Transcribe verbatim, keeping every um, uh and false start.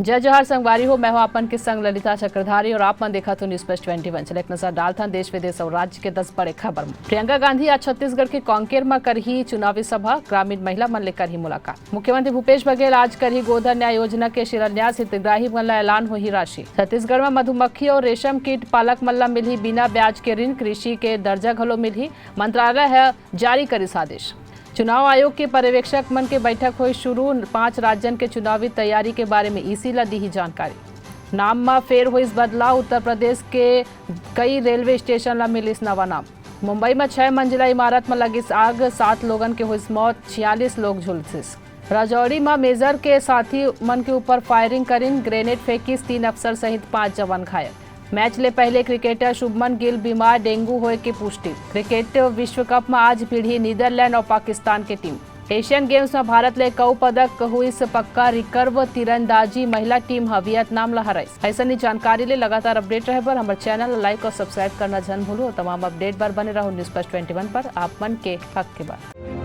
जय जोहार संगवारी हो, मैं हूं आप मन के संग ललिता चक्रधारी और आप मन देखत हो News Plus Twenty One। चले एक नजर डालथन देश विदेश और राज्य के दस बड़े खबर म। प्रियंका गांधी आज छत्तीसगढ़ के कांकेर म करही चुनावी सभा, ग्रामीण महिला मन ले करही मुलाकात। मुख्यमंत्री भूपेश बघेल आज करही गोधन न्याय योजना के शिलान्यास, हितग्राही मन ला ऐलान होही राशि। छत्तीसगढ़ म मधुमक्खी और रेशम कीट पालक मन ला मिलही बिना ब्याज के ऋण, कृषि के दर्जा घलो मिलही, मंत्रालय ह जारी करिस आदेश। चुनाव आयोग के पर्यवेक्षक मन के बैठक होई शुरू, पांच राज्यन के चुनावी तैयारी के बारे में ईसी ला दीही जानकारी। नाम म फेर होइस बदलाव, उत्तर प्रदेश के कई रेलवे स्टेशन ला मिलिस नवा नाम। मुंबई म छह मंजिला इमारत म लगिस आग, सात लोगन के होइस मौत, छियालीस लोग झुलसिस। राजौरी म मेजर के साथी मन के ऊपर फायरिंग करिन, ग्रेनेड फेंकिस, तीन अफसर सहित पांच जवान घायल। मैच ले पहले क्रिकेटर शुभमन गिल बीमार, डेंगू होए के पुष्टि। क्रिकेट विश्व कप म आज भिड़ही नीदरलैंड और पाकिस्तान के टीम। एशियन गेम्स म भारत ले कऊ पदक होइस पक्का, रिकर्व तीरंदाजी महिला टीम ह वियतनाम ला हराइस। अइसन ही जानकारी ले लगातार अपडेट रहे बर हमर चैनल ला लाइक और सब्सक्राइब करना झन भूलू। तमाम अपडेट बर बने रहू News Plus Twenty One पर, आप मन के हक के बात।